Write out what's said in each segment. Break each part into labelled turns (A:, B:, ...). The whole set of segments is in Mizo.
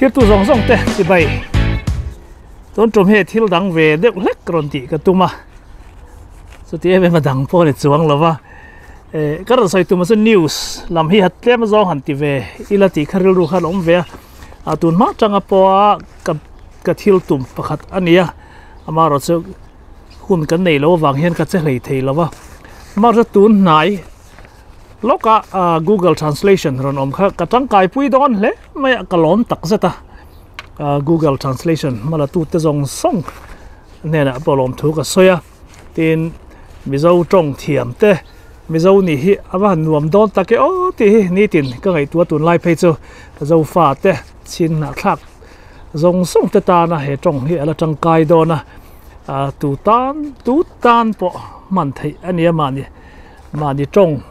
A: Thirtu zawng zawng te chibai tun tum hi thil dang ve deuh hlek rawn tih ka tum a, chuti em em a dang pawh a ni chuang lo va, eh ka rawn sawi tum chu news lam hi tlem zawng han ti ve ila tih kha rilru khan a awm ve a, ah tun hma atanga pawha ka ka thil tum pakhat a ni a, amaherawhchu hun kan neih loh avang hian ka che hlei thei lo va, amaherawhchu tun hnai. Lawkah Google Translation rawn awm kha ka tangkai pui dawn hle mai a, ka lawm tak zet a. Google Translation hmala tute zawng zawng hnenah pawh lawm thu ka sawi a. Tin, Mizo tawng thiam te, Mizo nih hi a va han nuam dawn tak e aw tih hi nitin ka ngaihtuah tunlai phei chu Zofa te chhin hnahthlak zawng zawng te tana he tawng hi a la tangkai dawn a. Tu tan tu tan pawh hman theih a ni a mahni. Mahni tawng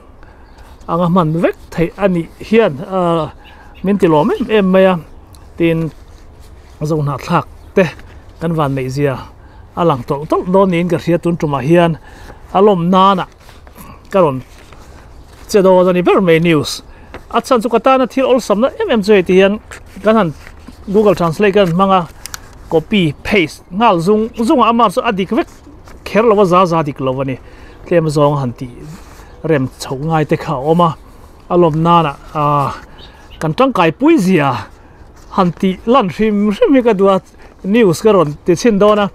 A: anga hman vek theih a nih hian min ti lawm em em mai a, tin zohnahthlak te kan van neih zia a lang tawlh tawlh dawn niin ka hria tun tumah hian a lawm nana ka rawn che dawn a ni ber mai news a chhan chu ka tana thil awlsamna em em chu hei ti hian kan han google translate kan hmang a copy paste nghal zung zung a amah chu a dik vek kher lo a za za dik lo a ni. Tlem zawng han tih rem chhoh ngai te kha a awm a, a lawm nana ah kan tangkai pui zia han tih lan hrim hrim hi ka duh a, news ka rawn ti chhin dawn a,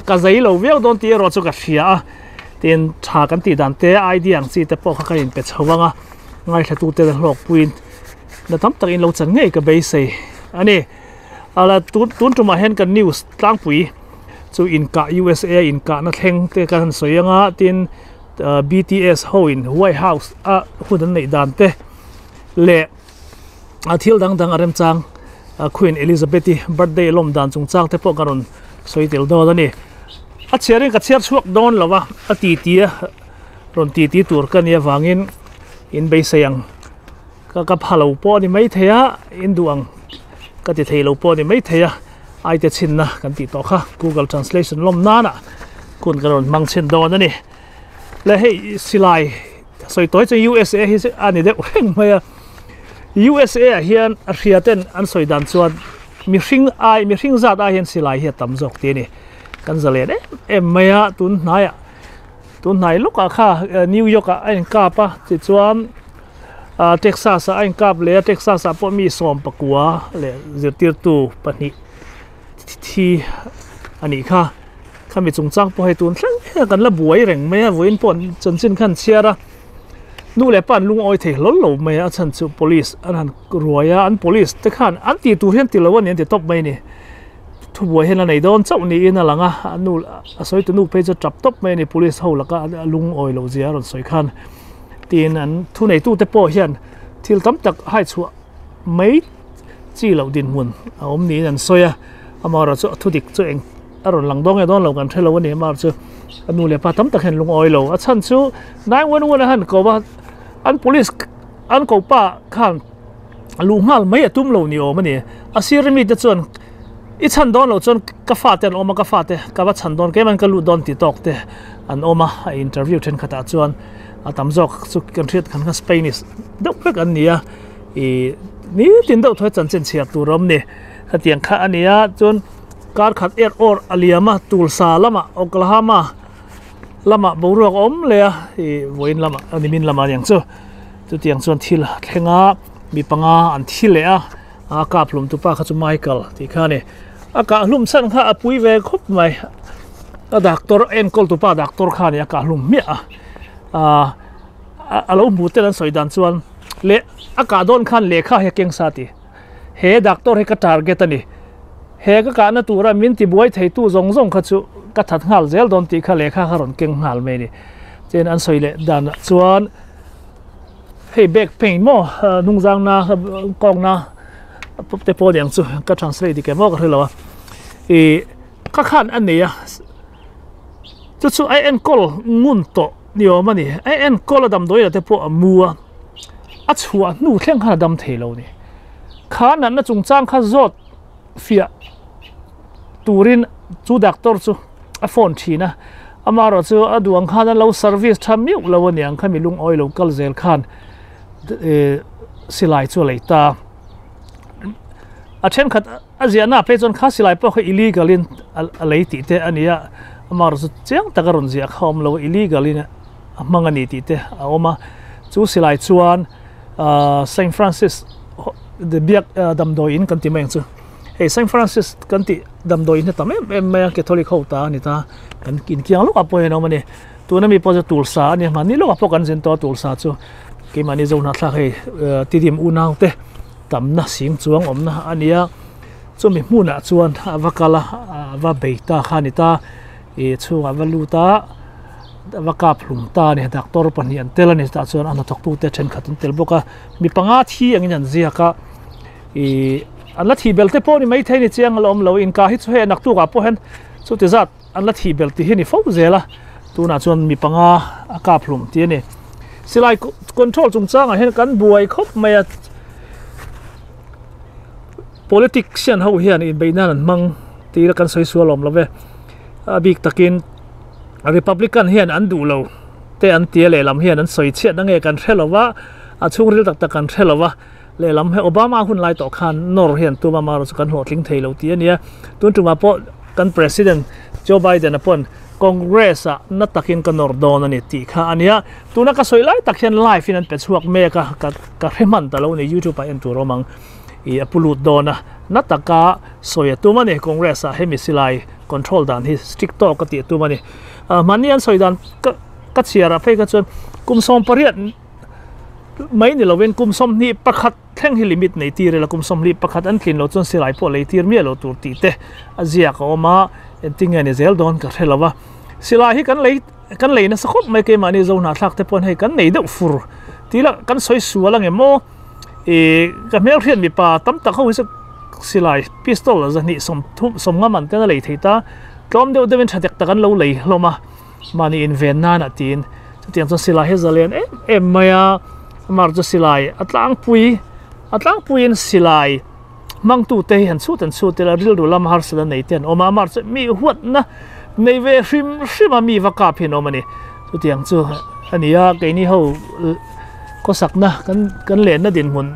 A: ka zei lo viau dawn tih erawh chu ka hria a, tin tha kan tih dan te idea ang chi te pawh kha ka inpe chho ang a, ngaithla tu te hlawk puiin na tam tak in lo chan ngei ka beisei a ni. Ala tun tun tumah hian kan news tlangpui chu inkah USA a inkahna thleng te kan han sawi anga tin BTS ho in White House a hun an neih dan te leh a thil dang dang a remchang Queen Elizabeth i birthday lawm dan chungchang te pawh ka rawn sawi tel dawn a ni. A chhiar in ka chhiar chhuak dawn lo a, a titi a rawn titi tur ka nih avangin in beisei ang. Ka ka pha lo pawh a ni maithei a, in duh ang ka ti thei lo pawh a ni maithei a, aite chhinna kan tih tawh kha Google Translation lawm nana kun ka rawn hmang chhin dawn a ni. Le hei silai sawi tawi chu USA hi a ni deuh reng mai a, USA ah hian a hria ten an sawi dan chuan mihring ai mihring zat ai hian silai hi a tam zawk tih a ni. Kan zalen em em mai a tun hnaiah tun hnai lawkah kha New York ah a inkap a tichuan Texas ah a inkap leh a, Texas ah pawh mi 19 leh zirtirtu pahnih thi a nih kha. Khami chungchang pawh hei tun thleng hian kan la buai reng mai a, vawiin pawh chanchin kha an chhiar a, nu leh pa an lungawi thei hlawl lo mai a, a chhan chu police an han ruai a, an police te khan an tih tur hian ti lo a ni an ti tawp mai a ni. Thubuai hian a nei dawn chauh niin a lang a, a nu a sawi tu nu phei chu tap tawp mai a ni police ho laka a lungawi loh zia a rawn sawi khan. Tin an thuneitute pawh hian thil tam tak hai chhuah mai chi loh dinhmun a awm niin an sawi a, amaherawh chu a thudik chu eng a rawn lang dawn nge dawn lo kan hre lo a ni, amaherawh chu a nu leh pa tam tak hian lungawi lo a chhan chu 911 a han ko a, an police an ko pa khan luh nghal mai a tum lo ni awm a ni, a sir mite chuan i chhan dawn loh chuan ka fate an awm a ka fate ka va chhan dawn keimah in ka lut dawn ti tawk te an awm a, a interview thenkhatah chuan. A tam zawk chu kan hriat khan kha Spainish deuh vek an ni a, ih nitin deuh thawi chanchin chhiar tur a awm ni. Hetiang kha a ni a, chuan kar khat er awr a liam a, Tulsa lamah Oklahoma lamah boruak a awm leh a, ih vawiin lamah a nimin lamah aniang chu. Chutiang chuan thil a thleng a, mi panga an thi leh a, a kap hlum tupa kha chu Michael tih kha a ni. A kah hlum chhan kha a pui ve khawp mai, a doctor enkawl tupa doctor kha a ni a kah hlum hmiah a. Ahh a lo hmu tel an sawi dan chuan leh a kah dawn khan lehkha hi a keng sa ti he doctor hi ka target a ni he ka kahna tura min ti buai thei tu zawng zawng kha chu ka that nghal zel dawn tih kha lehkha kha rawn keng nghal mai a ni chuan an sawi leh dan ah chuan hei bag paint maw hnungzang na kawng na te pawh aniang chu ka translate dik em aw ka hre lo a ih ka khan a nei a. Chu chu a enkawl ngun tawh ni awm a ni. A enkawl a damdawi la te pawh a mu a, a chhuah hnu thleng khan a dam thei lo a ni. Kha natna chungchang kha zawt fiah turin chu doctor chu a phone thin a, amaherawh chu a duh ang khan an lo service tha miuh lo a niang kha mi lungawi lo kal zel khan silai chu a lei ta. A thenkhat a ziahna ah phei chuan kha silai pawh kha illegal in a lei tih te a ni a, amaherawhchu chiang taka rawn ziah kha a awm lo a, illegal in a hmang a ni tih te a awm a. Chu silai chuan Saint Francis biak damdawi in kan ti mai ang chu. Hei Saint Francis kan tih damdawi in hi tam em em mai a, Catholic ho ta a ni ta, kan inkiang lawkah pawh hian a awm a ni. Tuna mi pawh chu tulsa a ni a, mahni lawkah pawh kan zin tawh a tulsa chu keimahni Zohnahthlak hei Tidim unau te tamna sing chuang awmna a ni a, chumi hmunah chuan a va kal a, a va bei ta kha a ni ta, ih chhungah a va lut a, a va kap hlum ta a ni, doctor pahnih an tel a ni, chutah chuan a hnathawktute thenkhat an tel bawk a, mi panga thi angin an ziak a, ih an la thih bel te pawh a ni maithei a ni chiang a la awm lo, inka hi chu hei naktukah pawh hian chuti zat an la thih bel tih hi a ni fo zel a, tunah chuan mi panga a kap hlum tih a ni. Silai control chungchangah hian kan buai khawp mai a, politician ho hian inbeih nan an hmang tih ila kan sawi sual awm lo ve, a bik takin Republican hian an duh lo te an tia lehlam hian an sawi chhiat na nge kan hre lo va, a chhungril tak tak kan hre lo va, lehlam he Obama hun lai tawh khan nawr hian tum a marawh chu kan hlawhtling thei lo tih a nia, tun tumah pawh kan President Joe Biden-a pawn Congress ah na takin ka nawr dawn a ni tih kha a nia, tuna ka sawi lai tak hian live in an pe chhuak mek a, ka ka hre hman ta lo a ni youtube ah en tur awm ang ih a pu lut dawn a, na taka sawi a tum a ni Congress ah hemi silai control dan hi strict tawk a tih a tum a ni, mahni an sawi dan ka ka chhiar ah phei kha chuan kum 18 mai ni lovin kum 21 thleng hi limit nei tir ila kum 21 an tlin lo chuan silai pawh lei tir miah lo tur tih te a ziak a awm a, engtin nge ni zel dawn ka hre lo va, silai hi kan lei kan lei nasa khawp mai keimahni zo hnahthlak te pawhin hei kan nei deuh fur tih lah kan sawi sual ang em aw ih ka hmelhriat mipa tam tak ho hi chu silai pistol zahnih sawmthum sawmnga man ten a lei thei ta tlawm deuh deuhin tha tek tak an lo lei hlawm a. Mahni inven nan a tiin chutiang chuan silai hi zalen em em mai a, amar chu silai a tlangpui a tlangpuiin silai hmangtute hi han chhut an chhut ila rilru lam harsat a nei te an awm a, amar chu mi huatna nei ve hrim hrim a mi va kap hi an awm a ni. Chutiang chu a ni a, keini ho khawsakna kan kan lenna dinhmun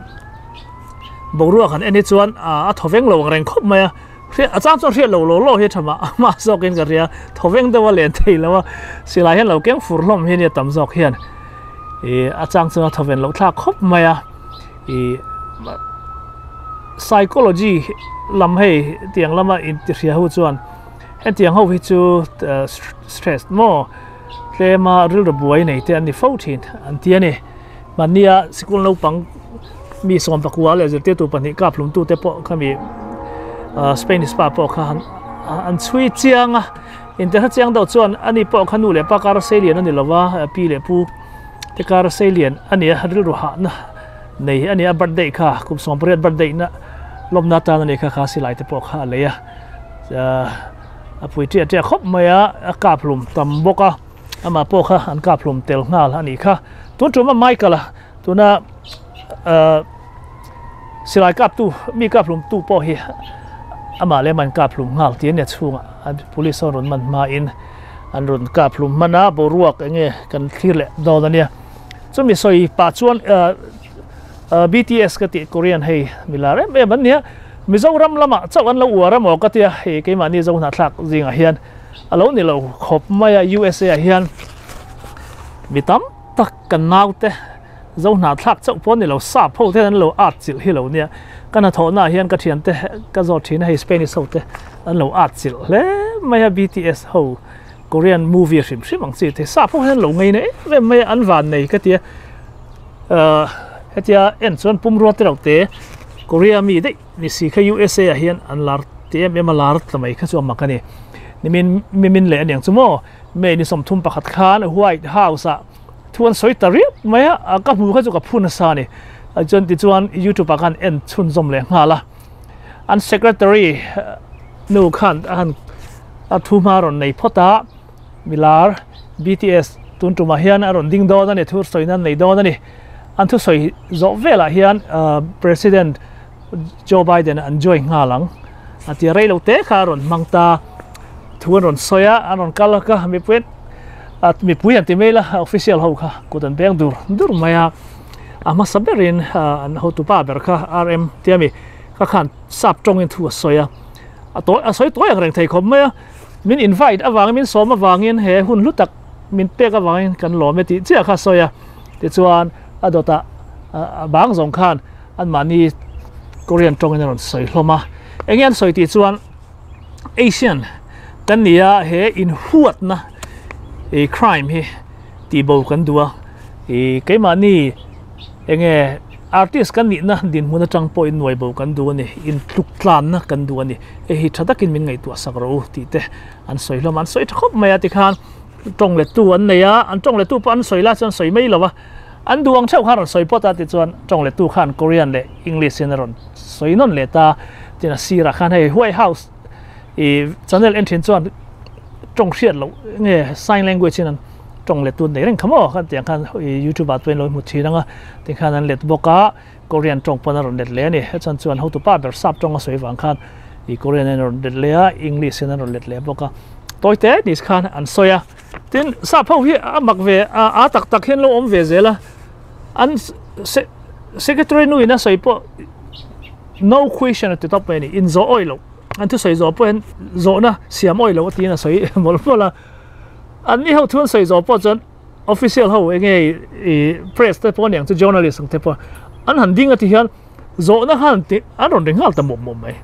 A: boruak han en hi chuan a thawveng lo ang reng khawp mai a. Hriat a chang chuan hriat lo lo lo hi a tha mah amah zawkin ka hria thawveng deuh a len thei lo a silai hian lo keng fur hlawm hi ania tam zawk hian ih a chang chuan a thawven loh thlak khawp mai a ih psychology lam hei tiang lama intihria ho chuan hetiang ho hi chu stress maw tlema rilru buai nei te an ni fo thin an ti a ni mahnia sikul naupang mi 19 leh zirtirtu pahnih kap hlum tute pawh khami Spanish pa pawh kha an chhui chiang a inter chiang deuh chuan ani pawh kha nu leh pa kar sei lian a ni lova pi leh pu te kar sei lian a ni a rilru hahna nei a ni a birthday kha kum 18 birthday na lawmna tan a ni kha kha silai te pawh kha a lei a a pui ṭiah ṭiah khawp mai a a kap hlum tam bawk a amah pawh kha an kap hlum tel nghal a nih kha tun ṭuma Michael a Tuna silai kaptu mi kap hlum tu pawh hi amah leh amah in kap hlum nghal tih a nia chhungah police ho an rawn man hmain an rawn kap hlum hman a boruak eng nge kan thlir leh dawn a nia chumi sawi pah chuan BTS ka tih Korean hei mi lar em em an nia Mizoram lamah chauh an lo uar a maw ka tia hei keimahni Zo hnahthlak zingah hian a lo ni lo khawp mai a USA ah hian mi tam tak kan naute zo hnahthlak chauh pawh ni lo sap ho te an lo at chilh hi lo nia ka hnathawhna ah hian ka thiante ka zawt thin a hei Spanish ho te an lo at chilh hle mai a BTS ho Korean movie hrim hrim ang chi te sap ho hian an lo ngei na em em mai a an van nei ka tia ahh hetia en chuan pumrua te reuh te Korea mi daih ni si kha USA ah hian an lar ti em em a lar ta mai kha chu a mak a ni nimin mimin leh aniang chu maw. May ni 31 khan White House ah thu an sawi ta riap mai a, ka hmu kha chu ka phu nasa a ni. Chuan tichuan YouTube ah khan en chhunzawm leh nghal a, an secretary nu khan a han a thu hma rawn nei phawt a, milar BTS tun tumah hian a rawn ding dawn a ni, thu sawi nan nei dawn a ni. An thusawi zawh velah hian President Joe Biden an join nghal ang a ti a, rei lo te kha a rawn hmang ta, thu an rawn sawi a, an rawn kal a ka mipui mipui an ti mai la official ho kha kut an beng dur dur mai a, a hmasa berin an hotu pa ber kha RM tia mi Kha khan sap tawngin thu a sawi a, a tawi a sawi tawi ang reng thei khawp mai a, min invite avangin min sawm avangin he hun hlu tak min pek avangin kan lawm e tih chiah kha a sawi a, tichuan a dawtah a bang zawng khan anmahni Korean tawngin a rawn sawi hlawm a, enge an sawi tih chuan Asian kan ni a he inhuatna ih crime hi tihbo kan duh a, ih keimahni enge artist kan nihna dinhmun atang pawhin nuaibo kan duh a ni, intluk tlanna kan duh a ni, hei hi tha takin min ngaihtuah sak rawh u tih te an sawi hlawm a, an sawi tha khawp mai a tikhan tawng lettu an nei a, an tawng lettu pawh an sawi lai chuan sawi mai lo a, an duh ang theuh khan rawn sawi pawt a tichuan tawng lettu khan Korean leh English in a rawn sawi nawn leh ta, tin a sirah khan hei White House ih channel en thin chuan tawng hriat loh nge sign language in an tawng let tun nei reng kha maw khan tiang khan youtube ah chuan lo hmu thin ang a tikhan an let bawk a korean tawng pawn a rawn let leh a ni hechhan chuan hotupa ber sap tawng a sawi vang khan ih korean in a rawn let leh a english in a rawn let leh bawk a tawi te ni khan an sawi a tin sap ho hi a mak ve a a tak tak hian lo awm ve zel a an secretary nu in a sawi pawh no question a ti tawp mai a ni inzawh awih loh an thusawi zawh pawh hian zawhna siam awih loh a tiin a sawi mawlh mawlh a. An ni ho chuan sawi zawh pawh chuan official ho eng nge ih press te pawh aniang chu journalist ang te pawh an han ding a ti hian zawhna khan tih an rawn ri nghal ta mawp mawp mai.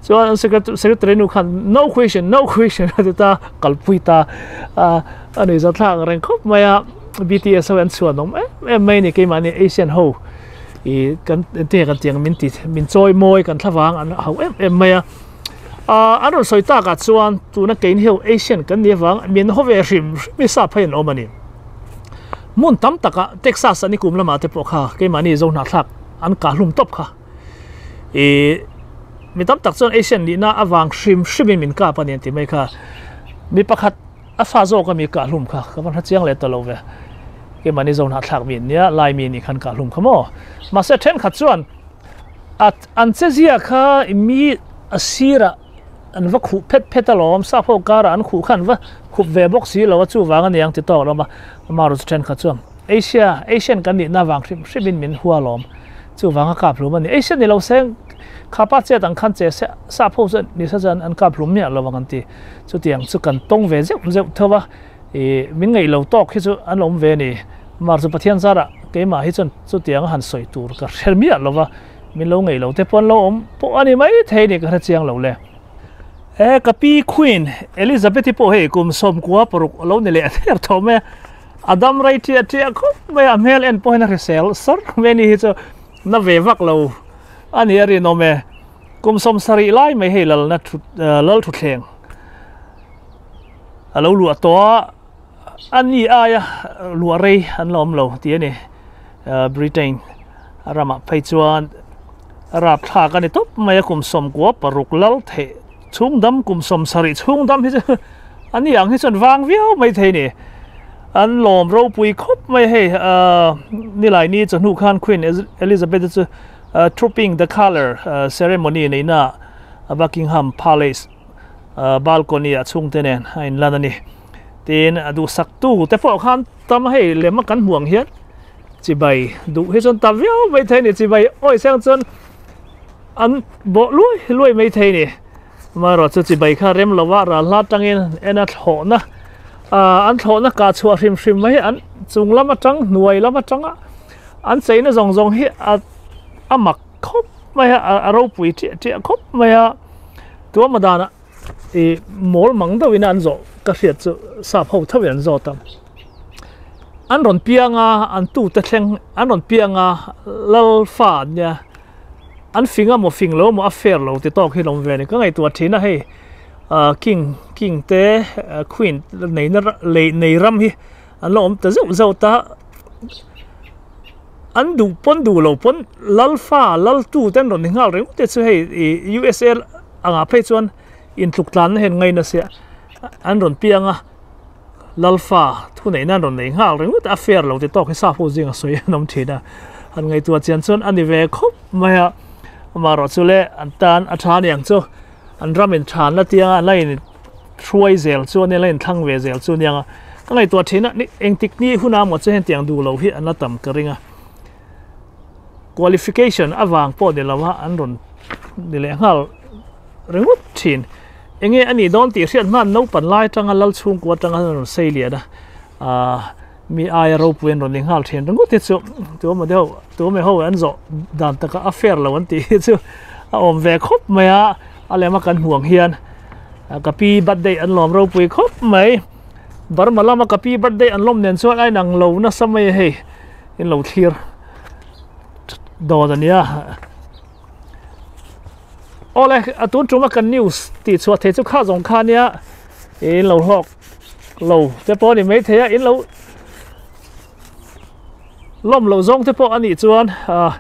A: Chuan an secretary nu khan no question no question a ti ta kalpui ta a a ni zawh thlak ang reng khawp mai a BTS ho an chhuan awm em em mai a ni keimahni Asian ho ih kan enge kan tih ang min ti min chawi mawi kan thlavang an hauh em em mai a. Ahh an rawn sawi takah chuan tuna keini ho Asian kan nih avang min haw ve hrim hrim hi sap phei an awm a ni. Hmun tam takah Texas ah nikum lamah te pawh kha keimahni zo hnahthlak an kah hlum tawp kha. Ihh mi tam tak chuan Asian nihna avang hrim hrimin min kap a ni an ti mai kha. Mi pakhat a fa zawk a mi kah hlum kha ka va hre chiang leh ta lo ve. Keimahni zo hnahthlak mi an nia lai mi nih khan kah hlum kha maw. Mahse thenkhat chuan A an che zia kha mi a sirah an va khuh phet phet alawm, sap ho karah an khuh kha an va khup ve bawk si lo a, chuvang a niang ti tawk alawm a, amaherawhchu thenkhat chuan Asia, Asian kan nihna avang hrim hrimin min hua alawm, chuvang a kap hlum a ni, Asian ni lo se khapa chet ang khan che se sap ho chu ni se chuan an kap hlum miah lo ang an ti, chutiang chu kan tawng ve zeuh zeuh tho a. Ih, min ngaih lo tawk hi chu an awm ve a ni. Mar chu Pathian zarah keimah hi chuan chutiang a han sawi tur ka hre miah lo va, min lo ngaih lo te pawh an lo awm pawh a ni mai thei a ni ka hre chiang lo le. E, ka pi Queen Elizabeth-i pawh hei kum 96 a lo ni leh ther tawh mai a, a dam rei ṭiah ṭiah khawp mai a, a hmel en pawhin a hrisel sar mai a ni hi chu na ve vak lo a ni a rinawm e. Kum 70 lai mai hei lalna lal thutthleng. A lo luah tawh a, a ni aia luah rei an la awm lo tih a ni. Britain ramah phei chuan rapthlak a ni tawp mai a, kum 96 lal theih chhung dam kum 70 chhung dam hi chu a ni ang hi chuan vang viau mai thei a ni. An lawm ropui khawp mai hei nilai ni chawhnu khan Queen Elizabeth chu Trooping the Colour ceremony neihna Buckingham Palace balcony ah chhungte nen a inlan a ni. Tin, a duhsak tu te pawh khan tam hei lem a kan hmuh ang hian chibai duh hi chuan tam viau mai thei a ni. Chibai awi seng chuan an bawh luai luai mai thei a ni. Amaherawh chu chibai kha rem lo a ral hla tangin en a thlawhna ah an thlawhna kah chhuah hrim hrim mai an chung lam atang hnuai lam atanga an cheina zawng zawng hi a a mak khawp mai a a ropui ṭiah ṭiah khawp mai a tuama danah ih mawl mang deuhin an zawh ka hriat chu sap ho theuhin an zawt a an rawn piang a an tute thleng an rawn piang a lal fa an nia an fing a maw fing lo maw a fair lo ti tawk hi an awm ve a ni ka ngaihtuah thin a hei ah king king te queen nei na lei nei ram hi an la awm ta zeuh zeuh ta. An duh pawn duh lo pawn Lalfa Laltu te an rawn ni nghal reng te chu hei ih USA angah phei chuan intluk tlanna hian ngaina sia an rawn piang a Lalfa thuneihna an rawn nei nghal ringawt a fair lo ti tawk hi sap ho zinga sawi an awm thin a han ngaihtuah chian chuan a ni ve khawp mai a amaherawh chu le an tan a tha aniang chu an ram in thanna tianga an la in hruai zel chu ania la inthlang ve zel chu aniang a ka ngaihtuah thin a ni engtik ni huna maw chu hetiang duh lo hi an la tam ka ring a qualification avang pawh ni lo a an rawn ni leh nghal ringawt thin. Enge a nih dawn tih hriat hman naupan lai atanga lal chhungkua atanga an rawn sei lian a, aah mi aia ropui an rawn ni nghal thin ringawt hi chu tuemaw deuh tuemaw ho an zawh dan taka a fair lo an tih hi chu a awm ve khawp mai a, a lema kan hmuh ang hian ka pi birthday an lawm ropui khawp mai. Burma lama ka pi birthday an lawm nen chuan a inang lo nasa mai a hei in lo thlir dawn a nia. Awle a tun tuma kan news tih chhuah thei chu kha zawng kha nia in lo hlawk lo te pawh a ni maithei a in lo lawm loh zawng te pawh a nih chuan ah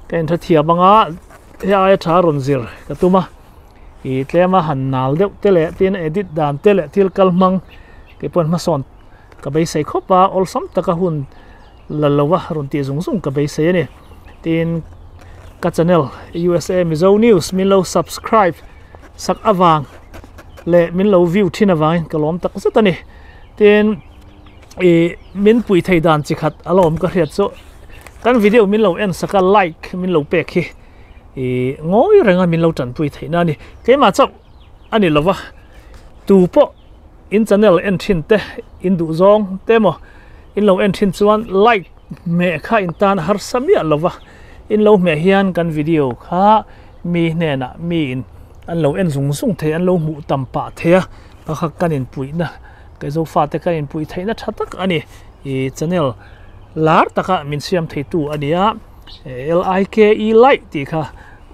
A: ka inhrethiam anga hei aia tha rawn zir ka tum a. Ih tlema han nal deuh te leh tin edit dan te leh thil kal hmang kei pawhin hmasawn ka beisei khawp a awlsam taka hun la lo a rawn tih zung zung ka beisei a ni. Tin ka channel USA Mizo News min lo subscribe sak avang leh min lo view thin avangin ka lawm tak zet a ni. Tin ih min pui thei dan chi khat a la awm ka hriat chu kan video min lo en sak a like min lo pek hi. Ih ngawi renga min lo tanpui theih na a ni. Keimah chauh a ni lova, tu pawh in channel en thin te, in duh zawng te emaw in lo en thin chuan like hmeh kha in tan harsa miah lova, in lo hmeh hian kan video kha mi hnenah mi in an lo en zung zung thei, an lo hmuh tam pah thei a, pakhat kan inpuihna kei Zofate kan inpuih theihna tha tak a ni. Ih channel lar taka min siam theitu a ni a. L-I-K-E like tih kha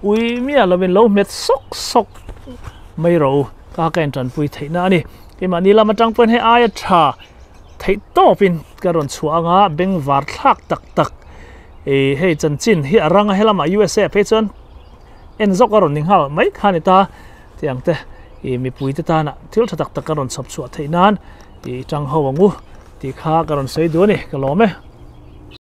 A: ui miah lovin lo hmet sawk sawk mai rawh u ka ka intanpui theihna a ni. Keimahni lam atang pawhin hei aia tha theih tawpin ka rawn chhuah anga bengvar thlak tak tak ih hei chanchin hi a rang a helamah USA phei chuan en zawk a rawn ni nghal mai kha a ni ta tih ang te ih mipui te tana thil tha tak tak ka rawn chhawp chhuah theih nan ih tang ho ang u tih kha ka rawn sawi duh a ni ka lawm e.